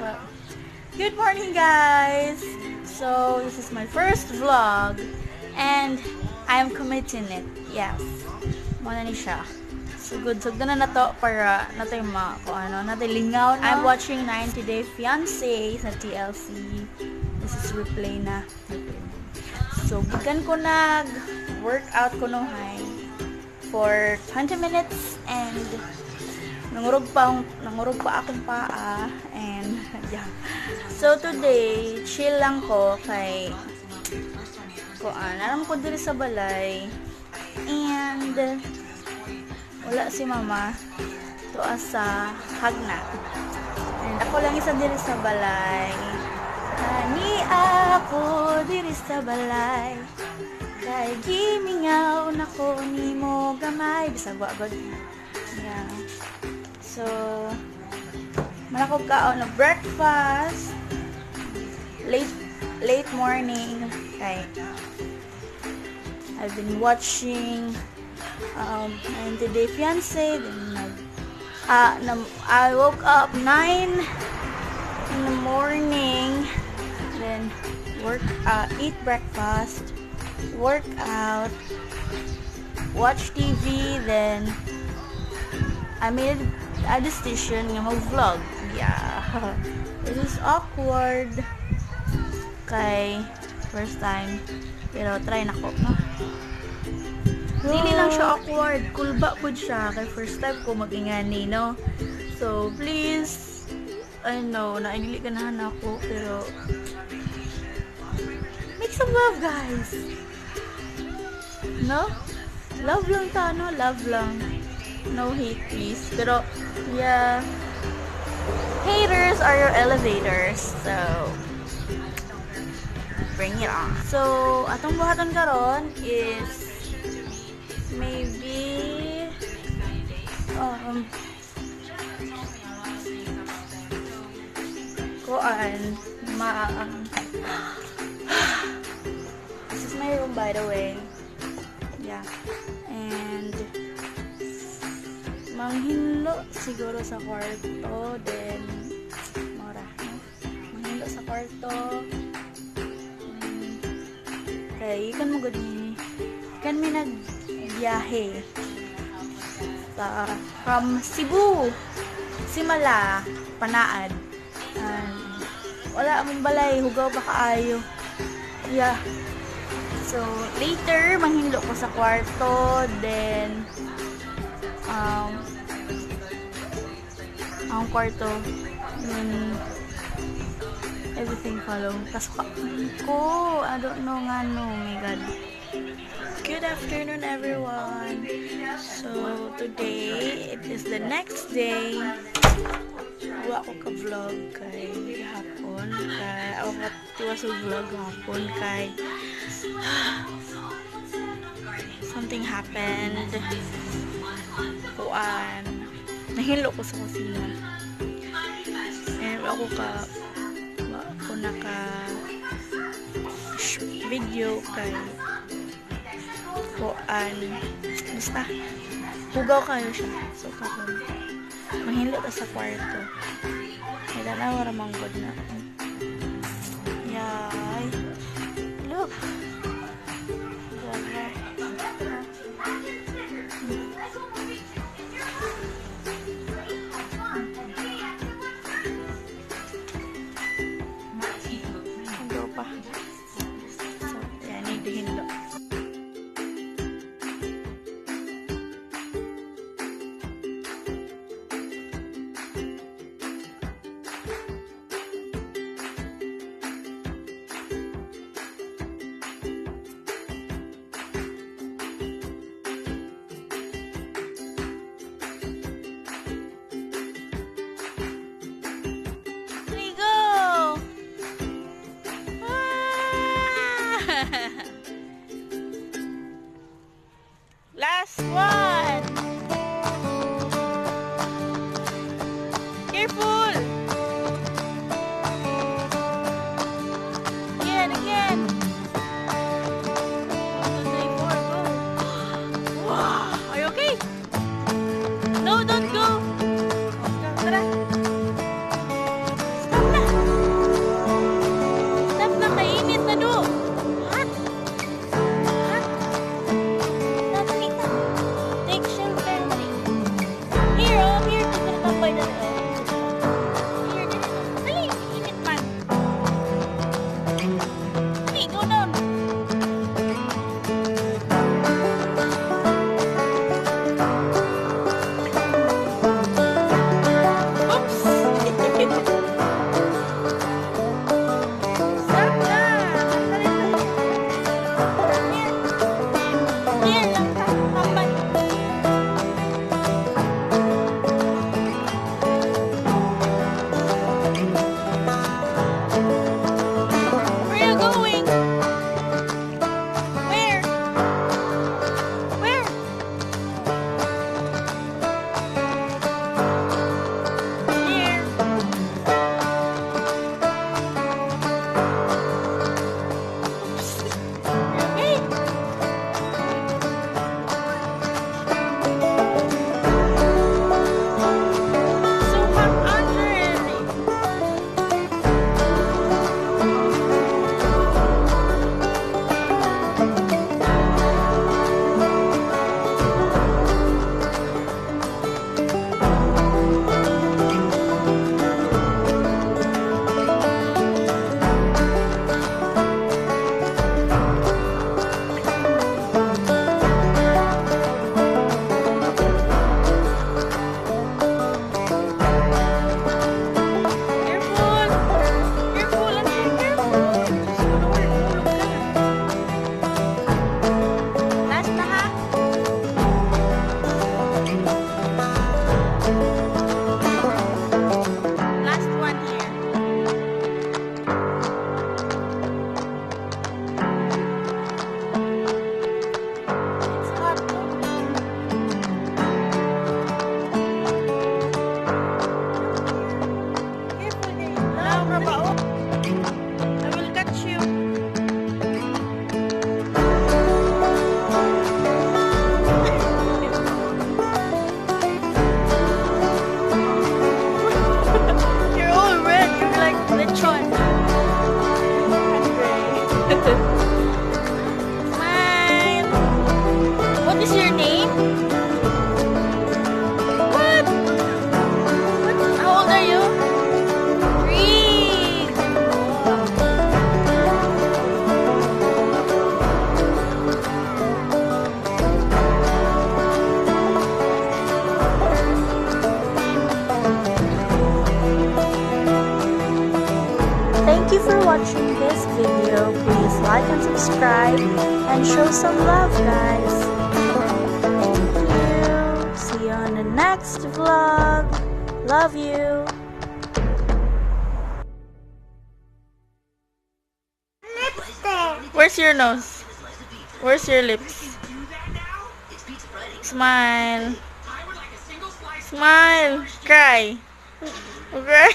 Well, good morning, guys! So, this is my first vlog and I am committing it. Yes. Mao na ni siya. So, good. So, na to para natay ma kung ano, natay lingaw na. I'm watching 90 Day Fiancé sa TLC. This is replay na. Replay. So, gikan ko nag workout ko no hay for 20 minutes and nangurog pa akong paa and yeah. So today, chill lang ko kay kuan, aram ko diri sa balay and wala si Mama tuwa sa Hagna. And ako lang isa diri sa balay. Ani ako diri sa balay. Kay gimingaw na ko nimo gamay, bisag wa gud. Yeah. So, manakog kaon na breakfast. Late late morning kay I've been watching 90 Day Fiancé, then nag I woke up 9 in the morning, then work, eat breakfast, work out, watch TV, then I made a decision nga mag-vlog. Yeah. This is awkward. Kay first time. Pero try na ko, no? Dili lang siya awkward. Kulba pud siya. Kay first time ko mag-ingani, no? So, please, I know, na dili ganahan ako, pero make some love, guys. No? Love lang ta, no? Love lang. No hate, please. Pero, yeah. Haters are your elevators. So, bring it on. So, atong buhaton karon is maybe kuan ma this is my room, by the way. Yeah, and manghinlo siguro sa kwarto, then mora, no? Manghinlo sa kwarto. Kay kan mo gud ni kan mi nagbiyahe sa from Cebu, Simala, Panaad. And wala among balay, hugaw pa kaayo. Yeah. So, later, manghinlo ko sa kwarto, then, ang kwarto, then, everything follow. Kasuka ko, I don't know nga no, oh my God. Good afternoon, everyone. So, today, it is the next day. Wa ko ka-vlog kay hapon. Kay, ako ka tiwa sa vlog hapon kay something happened. Kuan. Nahilo ko sa kusina. And wa ko naka video kay kuan, basta hugaw kayo siya. So karon manghilo ta sa kwarto kay tanawa ra man gud na. Yay, look. Grabe. Hugaw pa. So, yeah, need to hinlo. Thank you for watching this video. Please like and subscribe and show some love, guys. Thank you. See you on the next vlog. Love you. Lipstick. Where's your nose? Where's your lips? Smile. Smile. Cry. Cry.